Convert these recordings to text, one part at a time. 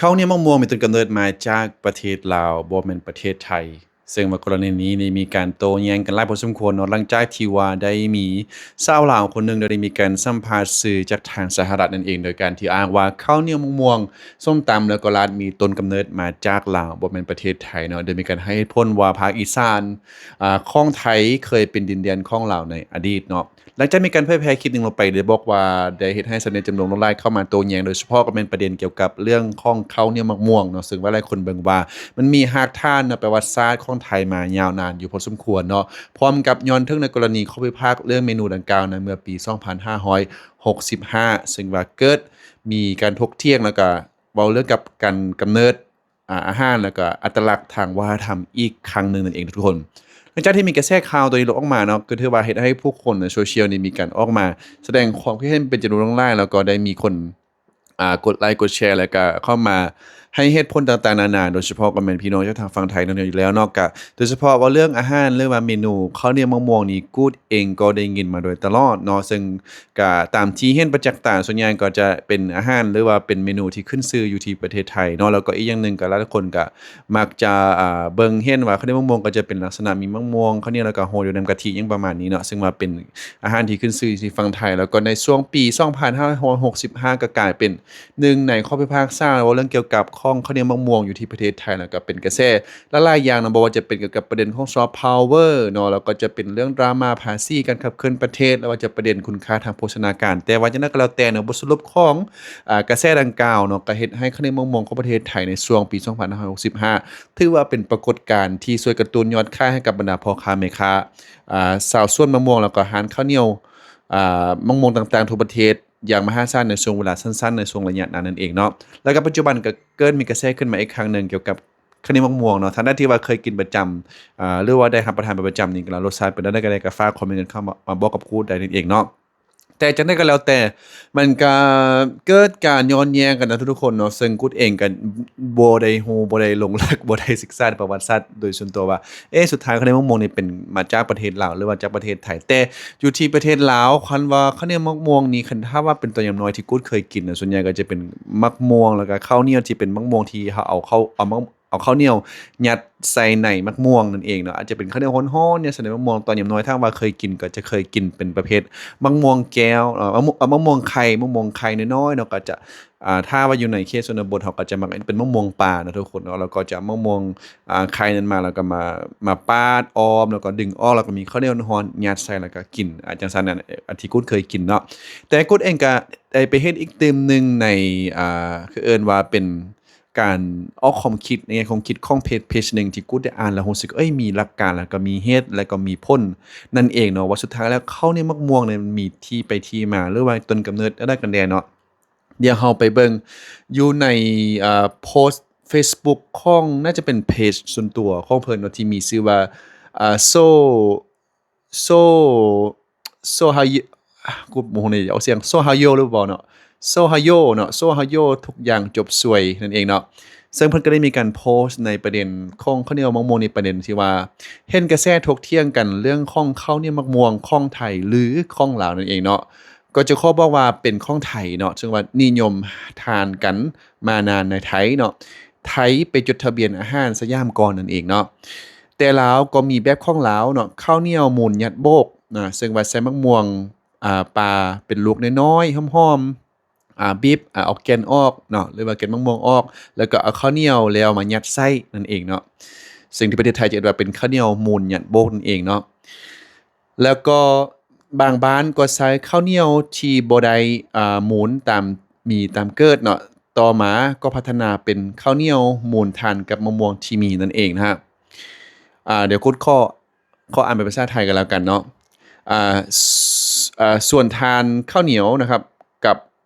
ເຂົ້າໜຽວໝາກມ່ວງມີຕົ້ນກຳເນີດມາຈາກປະເທດລາວ ບໍ່ແມ່ນປະເທດໄທ. ເຊິ່ງວ່າກໍລະນີນີ້ໄດ້ມີການໂຕ້ແຍ້ງກັນຫຼາຍພໍສົມຄວນເນາະ ຫຼັງຈາກທີ່ວ່າໄດ້ມີຊາວລາວຄົນໜຶ່ງໄດ້ມີການສຳພາດສື່ຈາກທາງສະຫະລັດນັ້ນເອງ ໂດຍການທີ່ອ້າງວ່າເຂົ້າໜຽວໝາກມ່ວງ ສົ້ມຕຳ ແລ້ວກໍລາດໝີ່ຕົ້ນກຳເນີດມາຈາກລາວ ບໍ່ແມ່ນປະເທດໄທເນາະ ໂດຍມີການໃຫ້ເຫດຜົນວ່າພາກອີສານ ອາ ຂອງໄທເຄີຍເປັນດິນແດນຂອງລາວໃນອະດີດເນາະ. ຫຼັງຈາກມີການເຜີຍແຜ່ຄລິບໜຶ່ງລົງໄປ ໄດ້ບອກວ່າໄດ້ເຮັດໃຫ້ຊາວເນັດຈຳນວນຫຼວງຫຼາຍເຂົ້າມາໂຕ້ແຍ້ງ ໂດຍສະເພາະກໍແມ່ນປະເດັນກ່ຽວກັບເລື່ອງຂອງເຂົ້າໜຽວໝາກມ່ວງເນາະ ເຊິ່ງວ່າຫຼາຍຄົນເບິ່ງວ່າມັນມີຮາກຖານເນາະ ປະຫວັດສາດຂອງໄທມາຍາວນານຢູ່ພໍສົມຄວນເນາະ ພ້ອມກັບຍ້ອນເຖິງໃນກໍລະນີຂໍ້ພິພາກເລື່ອງເມນູດັ່ງກ່າວໃນເມື່ອປີສອງພັນຫ້າຮ້ອຍຫົກສິບຫ້າ ເຊິ່ງວ່າເກີດມີການຖົກຖຽງ ແລ້ວກະເວົ້າເລື່ອງກັບການກຳເນີດ ອາ ອາຫານ ແລ້ວກະອັດຕະລັກທາງວັດທະນະທຳອີກຄັ້ງໜຶ່ງນັ້ນເອງທຸກຄົນ. ຫຼັງຈາກທີ່ມີກະແສຂ່າວໂຕນີ້ຫຼຸດອອກມາເນາະ ກໍຖືວ່າເຮັດໃຫ້ຜູ້ຄົນໃນໂຊຊຽວນີ້ມີການອອກມາສະແດງຄວາມຄິດເຫັນເປັນຈຳນວນຫຼວງຫຼາຍ ແລ້ວກໍໄດ້ມີຄົນ ອາ ກົດໄລກົດແຊ ແລ້ວກະເຂົ້າມາໃຫ້ເຫດຜົນຕ່າງໆນານາ ໂດຍສະເພາະກໍແມ່ນພີ່ນ້ອງຈາກທາງຝັ່ງໄທນັ້ນຢູ່ແລ້ວເນາະ ກະໂດຍສະເພາະວ່າເລື່ອງອາຫານ ຫຼືວ່າເມນູເຂົ້າໜຽວໝາກມ່ວງນີ້ ກູດເອງກໍໄດ້ຍິນມາໂດຍຕະຫຼອດເນາະ ເຊິ່ງ ກະຕາມທີ່ເຫັນປະຈັກຕາ ສ່ວນໃຫຍ່ກໍຈະເປັນອາຫານ ຫຼືວ່າເປັນເມນູທີ່ຂຶ້ນຊື່ຢູ່ທີ່ປະເທດໄທເນາະ ແລ້ວກໍອີກຢ່າງໜຶ່ງກໍຫຼາຍໆຄົນກໍມັກຈະ ອາ ເບິ່ງເຫັນວ່າເຂົ້າໜຽວໝາກມ່ວງກໍຈະເປັນລັກສະນະມີໝາກມ່ວງ ເຂົ້າໜຽວ ແລ້ວກໍໂຮຍດ້ວຍນ້ຳກະທິ ຫຍັງປະມານນີ້ເນາະ ເຊິ່ງວ່າເປັນອາຫານທີ່ຂຶ້ນຊື່ທີ່ຝັ່ງໄທ ແລ້ວກໍໃນຊ່ວງປີສອງພັນຫ້າຮ້ອຍຫົກສິບຫ້າກໍກາຍເປັນໜຶ່ງໃນຂໍ້ພິພາກສາເວົ້າເລື່ອງກ່ຽວກັບຂອງເຂົ້າໜຽວໝາກມ່ວງຢູ່ທີ່ປະເທດໄທ ແລ້ວກໍເປັນກະແສ ຫຼາຍໆຢ່າງເນາະ ບໍ່ວ່າຈະເປັນກ່ຽວກັບປະເດັນຂອງຊອບພາວເວີເນາະ ແລ້ວກໍຈະເປັນເລື່ອງດຣາມາພາສີການຂັບເຄື່ອນປະເທດ ແລ້ວວ່າຈະປະເດັນຄຸນຄ່າທາງໂພຊະນາການ. ແຕ່ວ່າຈັ່ງໃດກໍແລ້ວແຕ່ເນາະ ບົດສະຫຼຸບຂອງ ອາ ກະແສດັ່ງກ່າວເນາະ ກໍເຮັດໃຫ້ເຂົ້າໜຽວໝາກມ່ວງຂອງປະເທດໄທໃນຊ່ວງປີສອງພັນຫ້າຮ້ອຍຫົກສິບຫ້າ ຖືວ່າເປັນປາກົດການທີ່ຊ່ວຍກະຕຸ້ນຍອດຂາຍໃຫ້ກັບບັນດາພໍ່ຄ້າແມ່ຄ້າ ອາ ຊາວສວນໝາກມ່ວງ ແລ້ວກໍຮ້ານເຂົ້າໜຽວ ອາ ໝາກມ່ວງຕ່າງໆທົ່ວປະເທດ ຢ່າງມະຫາສານໃນຊ່ວງເວລາສັ້ນໆ ໃນຊ່ວງໄລຍະນັ້ນນັ້ນເອງເນາະ ແລ້ວກໍປັດຈຸບັນກໍເກີດມີກະແສຂຶ້ນມາອີກຄັ້ງໜຶ່ງກ່ຽວກັບເຂົ້າໜຽວໝາກມ່ວງເນາະ ທ່ານໃດທີ່ວ່າເຄີຍກິນປະຈຳ ອາ ຫຼືວ່າໄດ້ຮັບປະທານເປັນປະຈຳນີ້ ແລ້ວລົດຊາດເປັນແນວໃດກໍໄດ້ ກໍຝາກຄອມເມັນກັນເຂົ້າມາ ມາບອກກັບກູດໄດ້ນັ້ນເອງເນາະ. ແຕ່ຈັ່ງໃດກໍແລ້ວແຕ່ ມັນກໍເກີດການຍ້ອນແຍ້ງກັນນະທຸກໆຄົນເນາະ ເຊິ່ງກູດເອງກໍບໍ່ໄດ້ຮູ້ ບໍ່ໄດ້ລົງເລິກ ບໍ່ໄດ້ສຶກສາປະຫວັດສາດໂດຍສ່ວນຕົວວ່າ ເອ ສຸດທ້າຍເຂົ້າໜຽວໝາກມ່ວງນີ້ເປັນມາຈາກປະເທດລາວ ຫຼືວ່າຈາກປະເທດໄທ ແຕ່ ຢູ່ທີ່ປະເທດລາວ ຄັນວ່າເຂົ້າໜຽວໝາກມ່ວງນີ້ ຄັນຖ້າວ່າເປັນຕອນຍາມນ້ອຍທີ່ກູດເຄີຍກິນນະ ສ່ວນໃຫຍ່ກໍຈະເປັນໝາກມ່ວງ ແລ້ວກໍເຂົ້າໜຽວທີ່ເປັນໝາກມ່ວງທີ່ເຮົາເອົາເຂົ້າ ເອົາໝາກ ເອົາເຂົ້າໜຽວຍັດໃສ່ໃນໝາກມ່ວງນັ້ນເອງເນາະ ອາດຈະເປັນເຂົ້າໜຽວຮ້ອນໆ ຍັດໃສ່ໃນໝາກມ່ວງ ຕອນຍາມນ້ອຍ ຖ້າວ່າເຄີຍກິນກໍຈະເຄີຍກິນເປັນປະເພດໝາກມ່ວງແກ້ວ ເອີ ໝາກ ໝາກມ່ວງໄຂ່ ໝາກມ່ວງໄຂ່ນ້ອຍໆເນາະ ກໍຈະ ອາ ຖ້າວ່າຢູ່ໃນເຂດຊົນນະບົດ ເຮົາກໍຈະມັກເປັນໝາກມ່ວງປ່າເນາະທຸກຄົນເນາະ ແລ້ວກໍຈະເອົາໝາກມ່ວງ ອາ ໄຂ່ນັ້ນມາ ແລ້ວກໍມາ ມາປາດອອມ ແລ້ວກໍດຶງອອກ ແລ້ວກໍມີເຂົ້າໜຽວຮ້ອນໆຍັດໃສ່ ແລ້ວກໍກິນ ອາ ຈັ່ງຊັ້ນນັ້ນ ອາ ທີ່ກູດເຄີຍກິນເນາະ ແຕ່ກູດເອງກໍໄດ້ໄປເຫັນອີກຕື່ມໜຶ່ງໃນ ອາ ຄືເອີ້ນວ່າເປັນການອອກຄວາມຄິດ ໃນແງ່ຄວາມຄິດຂອງເພຈເພຈໜຶ່ງ ທີ່ກູດໄດ້ອ່ານແລ້ວຮູ້ສຶກ ເອີຍ ມີຫຼັກການ ແລ້ວກໍມີເຫດ ແລ້ວກໍມີຜົນນັ້ນເອງເນາະ ວ່າສຸດທ້າຍແລ້ວເຂົ້າໜຽວໝາກມ່ວງນີ້ມັນມີທີ່ໄປທີ່ມາ ຫຼືວ່າຕົ້ນກຳເນີດອັນໃດກັນແດ່ເນາະ. ດຽວເຮົາໄປເບິ່ງຢູ່ໃນ ເອີ ໂພສເຟສບຸກຂອງ ໜ້າຈະເປັນເພຈສ່ວນຕົວຂອງເພິ່ນເນາະ ທີ່ມີຊື່ວ່າ ອາ ໂຊ ໂຊ ໂຊຮາໂຍ ກູບໍ່ຮູ້ນີ້ອອກສຽງ ໂຊຮາໂຍ ຫຼືບໍ່ເນາະ ໂຊຮາໂຍເນາະ ໂຊຮາໂຍ ທຸກຢ່າງຈົບສວຍນັ້ນເອງເນາະ. ເຊິ່ງເພິ່ນກໍໄດ້ມີການໂພສໃນປະເດັນຂອງເຂົ້າໜຽວໝາກມ່ວງນີ້ ປະເດັນທີ່ວ່າເຫັນກະແສຖົກຖຽງກັນເລື່ອງຂອງເຂົ້າໜຽວໝາກມ່ວງຂອງໄທ ຫຼື ຂອງລາວນັ້ນເອງເນາະ. ກໍຈະຂໍບອກວ່າເປັນຂອງໄທເນາະ ເຊິ່ງວ່ານິຍົມທານກັນມານານໃນໄທເນາະ ໄທໄປຈົດທະບຽນອາຫານສະຫຍາມກ່ອນນັ້ນເອງເນາະ ແຕ່ລາວກໍມີແບບຂອງລາວເນາະ ເຂົ້າໜຽວມູນຍັດໂບກນະ ເຊິ່ງວ່າໃສ່ໝາກມ່ວງ ອາ ປ່າເປັນລູກນ້ອຍໆ ຫອມໆ ອາ ບີບ ອາ ເອົາແກ່ນອອກເນາະ ຫຼືວ່າແກ່ນໝາກມ່ວງອອກ ແລ້ວກໍເອົາເຂົ້າໜຽວແລ້ວມາຍັດໃສ່ນັ້ນເອງເນາະ ເຊິ່ງທີ່ປະເທດໄທຈະເອີ້ນວ່າເປັນເຂົ້າໜຽວມູນຍັດໂບກນັ້ນເອງເນາະ. ແລ້ວກໍບາງບ້ານກໍໃຊ້ເຂົ້າໜຽວທີ່ບໍ່ໄດ້ ອາ ມູນຕາມມີຕາມເກີດເນາະ ຕໍ່ມາກໍພັດທະນາເປັນເຂົ້າໜຽວມູນທານກັບມະມ່ວງທີ່ມີນັ້ນເອງນະຮະ. ອາ ດຽວຄຸດຂໍ ຂໍອ່ານເປັນພາສາໄທກັນແລ້ວກັນເນາະ. ອາ ສ- ອາ ສ່ວນທານເຂົ້າໜຽວນະຄັບ ກັບ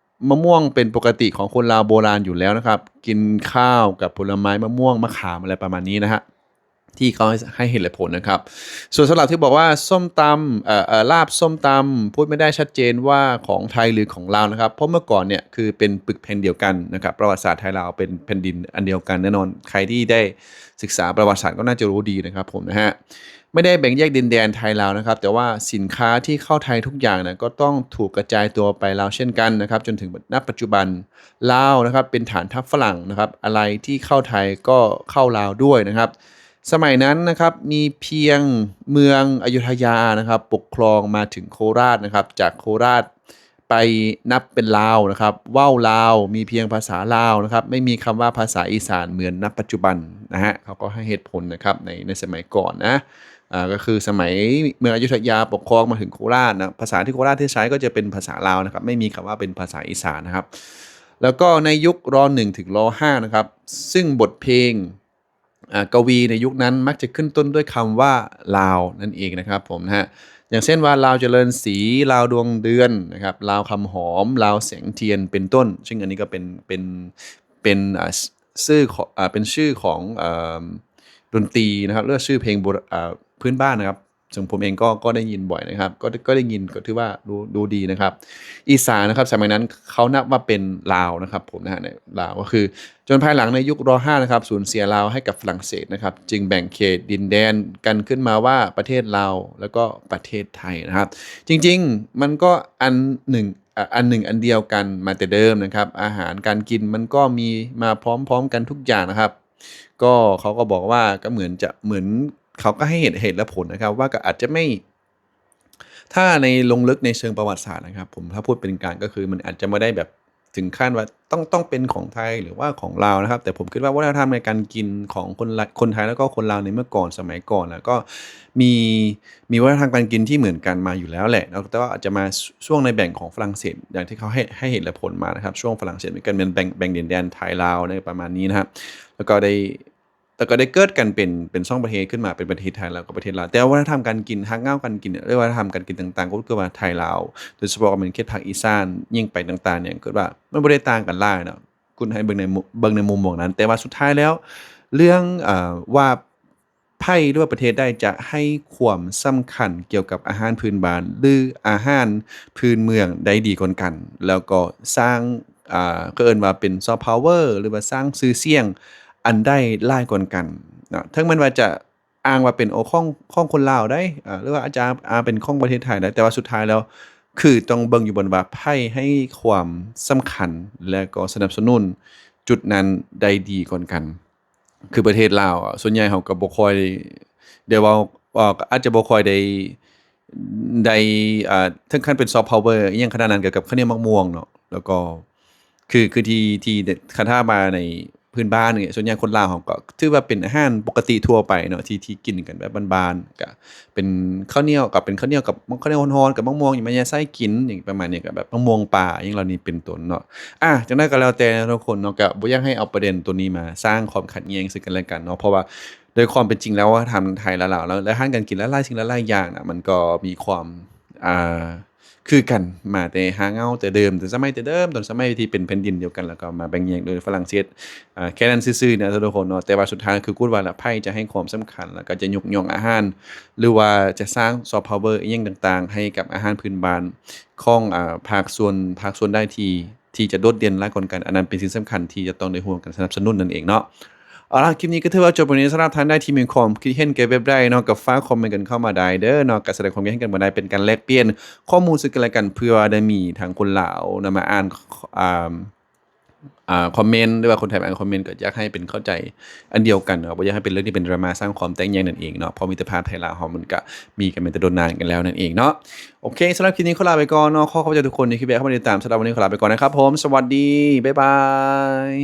ມະມ່ວງເປັນປົກກະຕິຂອງຄົນລາວໂບລານຢູ່ແລ້ວນະຄັບ ກິນຂ້າວກັບຜົນລະໄມ້ ມະມ່ວງ ມະຂາມ ອະໄລປະມານນີ້ນະຮະ. ທີ່ເຂົາໃຫ້ເຫດແລະຜົນນະຄັບ. ສ່ວນສຳລັບທີ່ບອກວ່າ ສົ້ມຕຳ ເອີ່ ເອີ່ ລາບ ສົ້ມຕຳ ພູດໄມ່ໄດ້ຊັດເຈນວ່າຂອງໄທ ຫຼື ຂອງລາວນະຄັບ ເພາະເມື່ອກ່ອນເນຍຄືເປັນປຶກແຜ່ນດຽວກັນນະຄັບ. ປະຫວັດສາດໄທລາວເປັນແຜ່ນດິນອັນດຽວກັນແນ່ນອນ. ໃຄທີ່ໄດ້ສຶກສາປະຫວັດສາດກໍໜ້າຈະຮູ້ດີນະຄັບຜົມນະຮະ. ໄມ່ໄດ້ແບ່ງແຍກດິນແດນໄທລາວນະຄັບ ແຕ່ວ່າສິນຄ້າທີ່ເຂົ້າໄທທຸກຢ່າງນະ ກໍຕ້ອງຖືກກະຈາຍຕົວໄປລາວເຊັ່ນກັນນະຄັບ. ຈົນເຖິງ ນະ ປັດຈຸບັນ ລາວນະຄັບ ເປັນຖານທັບຝຣັ່ງນະຄັບ ອະໄລທີ່ເຂົ້າໄທກໍເຂົ້າລາວດ້ວຍນະຄັບ. ສະໄໝນັ້ນນະຄັບ ມີພຽງເມືອງອະຍຸທຍານະຄັບ ປົກຄອງມາເຖິງໂຄລາດນະຄັບ. ຈາກໂຄລາດໄປນັບເປັນລາວນະຄັບ ເວົ້າລາວ ມີພຽງພາສາລາວນະຄັບ ໄມ່ມີຄຳວ່າພາສາອີສານເໝືອນ ນະ ປັດຈຸບັນນະຮະ. ເຂົາກໍໃຫ້ເຫດຜົນນະຄັບ ໃນ ໃນສະໄໝກ່ອນນະ ອາ ກໍຄືສະໄໝເມືອງອະຍຸທຍາປົກຄອງມາເຖິງໂຄລາດນະ ພາສາທີ່ໂຄລາດທີ່ໃຊ້ກໍຈະເປັນພາສາລາວນະຄັບ ໄມ່ມີຄຳວ່າເປັນພາສາອີສານນະຄັບ. ແລ້ວກໍໃນຍຸກ ຣ ໜຶ່ງ ເຖິງ ຣ ຫ້າ ນະຄັບ ຊຶ່ງບົດເພງ ອາ ກະວີໃນຍຸກນັ້ນມັກຈະຂຶ້ນຕົ້ນດ້ວຍຄຳວ່າລາວນັ້ນເອງນະຄັບຜົມນະຮະ. ຢ່າງເຊັ່ນວ່າ ລາວຈະເລີນສີ, ລາວດວງເດືອນນະຄັບ, ລາວຄຳຫອມ, ລາວແສງທຽນ ເປັນຕົ້ນ. ຊຶ່ງອັນນີ້ກໍເປັນ ເປັນ ເປັນ ອາ ຊື່ຂອງ ອາ ເປັນຊື່ຂອງ ເອີ່ມ ດົນຕີນະຄັບ ຫຼືວ່າຊື່ເພງໂບ ອາ ພື້ນບ້ານນະຄັບ. ເຊິ່ງຜົມເອງກໍ ກໍໄດ້ຍິນບ່ອຍນະຄັບ ກໍ ກໍໄດ້ຍິນ ກໍຖືວ່າຮູ້ ຮູ້ດີນະຄັບ. ອີສານນະຄັບ ສະໄໝນັ້ນເຂົານັບວ່າເປັນລາວນະຄັບຜົມນະຮະ ໃນລາວ ກໍຄື ຈົນພາຍຫຼັງໃນຍຸກ ຣ ຫ້າ ນະຄັບ ສູນເສຍລາວໃຫ້ກັບຝຣັ່ງເສດນະຄັບ ຈຶ່ງແບ່ງເຂດດິນແດນກັນຂຶ້ນມາວ່າປະເທດລາວ ແລ້ວກໍປະເທດໄທນະຄັບ. ຈິງໆ ມັນກໍອັນໜຶ່ງ ອາ ອັນໜຶ່ງອັນດຽວກັນມາແຕ່ເດີມນະຄັບ. ອາຫານການກິນມັນກໍມີມາພ້ອມໆກັນທຸກຢ່າງນະຄັບ. ກໍເຂົາກໍບອກວ່າ ກໍເໝືອນຈະ ເໝືອນ ເຂົາກໍໃຫ້ເຫດ ເຫດແລະຜົນນະຄັບ ວ່າກໍອາດຈະໄມ່ ຖ້າໃນລົງເລິກໃນເຊີງປະຫວັດສາດນະຄັບຜົມ ຖ້າພູດເປັນກາງກໍຄືມັນອາດຈະບໍ່ໄດ້ແບບເຖິງຂັ້ນວ່າຕ້ອງ ຕ້ອງເປັນຂອງໄທ ຫຼືວ່າຂອງລາວນະຄັບ. ແຕ່ຜົມຄິດວ່າວັດທະນະທຳໃນການກິນຂອງຄົນລະ ຄົນໄທ ແລ້ວກໍຄົນລາວໃນເມື່ອກ່ອນ ສະໄໝກ່ອນ ແລ້ວກໍມີ ມີວັດທະນະທຳການກິນທີ່ເໝືອນກັນມາຢູ່ແລ້ວແຫຼະເນາະ ແຕ່ວ່າອາດຈະມາ ຊ- ຊ່ວງໃນແບ່ງຂອງຝຣັ່ງເສດ ຢ່າງທີ່ເຂົາໃຫ້ ໃຫ້ເຫດແລະຜົນມານະຄັບ. ຊ່ວງຝຣັ່ງເສດມີການແບ່ງ ແບ່ງ ແບ່ງດິນແດນໄທລາວໃນປະມານນີ້ນະຄັບ ແລ້ວກໍໄດ້ ແລ້ວກໍໄດ້ເກີດກັນເປັນ ເປັນສອງປະເທດຂຶ້ນມາ ເປັນປະເທດໄທ ແລ້ວກໍປະເທດລາວ. ແຕ່ວ່າວັດທະນະທຳການກິນ ຮາກເຫງົ້າການກິນ ຫຼື ວັດທະນະທຳການກິນຕ່າງໆ ກໍຄືວ່າໄທລາວ ໂດຍສະເພາະວ່າແມ່ນເຂດພາກອີສານ ຍິ່ງໄປຕ່າງໆ ນີ້ ຄືວ່າມັນບໍ່ໄດ້ຕ່າງກັນຫຼາຍເນາະ ຄຸນໃຫ້ເບິ່ງໃນ ເບິ່ງໃນມຸມມອງນັ້ນ. ແຕ່ວ່າສຸດທ້າຍແລ້ວ ເລື່ອງ ເອີ່ ວ່າ ໃຜ ຫຼືວ່າປະເທດໃດຈະໃຫ້ຄວາມສຳຄັນກ່ຽວກັບອາຫານພື້ນບ້ານ ຫຼື ອາຫານພື້ນເມືອງໄດ້ດີກ່ອນກັນ ແລ້ວກໍສ້າງ ອ່າ ເຂົາເອີ້ນວ່າເປັນຊອບພາວເວີ ຫຼືວ່າສ້າງຊື່ສຽງອັນໃດຫຼາຍກ່ອນກັນເນາະ. ເຖິງແມ່ນວ່າຈະອ້າງວ່າເປັນ ໂອ ຂອງ ຂອງຄົນລາວໄດ້ ເອີ່ ຫຼືວ່າອາດຈະ ອາ ເປັນຂອງປະເທດໄທໄດ້ ແຕ່ວ່າສຸດທ້າຍແລ້ວ ຄືຕ້ອງເບິ່ງຢູ່ບ່ອນວ່າໃຜໃຫ້ຄວາມສຳຄັນ ແລະ ກໍສະໜັບສະໜູນຈຸດນັ້ນໄດ້ດີກ່ອນກັນ. ຄືປະເທດລາວ ສ່ວນໃຫຍ່ເຮົາກໍບໍ່ຄ່ອຍໄດ້ເວົ້າ ອາ ອາດຈະບໍ່ຄ່ອຍໄດ້ ໄດ້ ເຖິງຂັ້ນເປັນຊອບພາວເວີອີ່ຫຍັງຂະໜາດນັ້ນ ກ່ຽວກັບເຂົ້າໜຽວໝາກມ່ວງເນາະ. ແລ້ວກໍ ຄື ຄືທີ່ ທີ່ ຄັນຖ້າມາໃນພື້ນບ້ານນີ້ ສ່ວນໃຫຍ່ຄົນລາວເຮົາກໍຖືວ່າເປັນອາຫານປົກກະຕິທົ່ວໄປເນາະ ທີ່ ທີ່ກິນກັນແບບບ້ານໆ ກະເປັນເຂົ້າໜຽວ ກໍເປັນເຂົ້າໜຽວກັບ ເຂົ້າໜຽວຮ້ອນໆ ກັບໝາກມ່ວງຫຍັງມາແຍ່ໃສ່ກິນ ຫຍັງປະມານນີ້ ກໍແບບໝາກມ່ວງປ່າຫຍັງເຫຼົ່ານີ້ເປັນຕົ້ນເນາະ. ອ່າ ຈັ່ງໃດກໍແລ້ວແຕ່ນະທຸກຄົນເນາະ ກໍບໍ່ຢາກໃຫ້ເອົາປະເດັນໂຕນີ້ມາສ້າງຄວາມຂັດແຍ່ງເຊິ່ງກັນແລະກັນເນາະ ເພາະວ່າໂດຍຄວາມເປັນຈິງແລ້ວ ວັດທະນະທຳໄທລະລາວ ແລະ ຮ້ານການກິນຫຼາຍໆສິ່ງຫຼາຍໆຢ່າງນະ ມັນກໍມີຄວາມ ອ່າ ຄືກັນມາແຕ່ຮາກເຫງົ້າແຕ່ເດີມ ແຕ່ສະໄໝແຕ່ເດີມ ຕອນສະໄໝທີ່ເປັນແຜ່ນດິນດຽວກັນ ແລ້ວກໍມາແບ່ງແຍກໂດຍຝຣັ່ງເສດ ອ່າ ແຄ່ນັ້ນຊື່ໆນະທຸກຄົນເນາະ. ແຕ່ວ່າສຸດທ້າຍຄືກູດວ່າລະ ໃຜຈະໃຫ້ຄວາມສຳຄັນ ແລ້ວກໍຈະຍົກຍ້ອງອາຫານ ຫຼືວ່າຈະສ້າງຊອບພາວເວີອີ່ຫຍັງຕ່າງໆ ໃຫ້ກັບອາຫານພື້ນບ້ານຂອງ ອ່າ ພາກສ່ວນ ພາກສ່ວນໃດທີ່ ທີ່ຈະໂດດເດັ່ນຫຼາຍກ່ອນກັນ ອັນນັ້ນເປັນສິ່ງສຳຄັນທີ່ຈະຕ້ອງໄດ້ຮ່ວມກັນສະໜັບສະໜູນນັ້ນເອງເນາະ. ເອົາລະ ຄລິບນີ້ກໍຖືວ່າຈົບໄປນີ້ ສຳລັບທ່ານໃດທີ່ມີຄວາມຄິດເຫັນກ່ຽວກັບແບບໃດເນາະ ກໍຝາກຄອມເມັນກັນເຂົ້າມາໄດ້ເດີເນາະ ກໍສະແດງຄວາມຄິດເຫັນກັນມາໄດ້ ເປັນການແລກປ່ຽນຂໍ້ມູນເຊິ່ງກັນແລະກັນ ເພື່ອໄດ້ມີທັງຄົນລາວນຳມາອ່ານ ອ່າ ອ່າ ຄອມເມັນ ຫຼືວ່າຄົນໄທມາອ່ານຄອມເມັນ ກໍຢາກໃຫ້ເປັນເຂົ້າໃຈອັນດຽວກັນເນາະ ບໍ່ຢາກໃຫ້ເປັນເລື່ອງທີ່ເປັນດຣາມາສ້າງຄວາມແຕກແຍກນັ້ນເອງເນາະ ເພາະມິດຕະພາບໄທລາວເຮົາມັນກະມີກັນມາແຕ່ດົນນານກັນແລ້ວນັ້ນເອງເນາະ. ໂອເຄ ສຳລັບຄລິບນີ້ຂໍລາໄປກ່ອນເນາະ ຂໍຂອບໃຈທຸກຄົນທີ່ເຂົ້າມາຕິດຕາມ ສຳລັບວັນນີ້ຂໍລາໄປກ່ອນນະຄັບຜົມ ສະຫວັດດີ ບາຍບາຍ.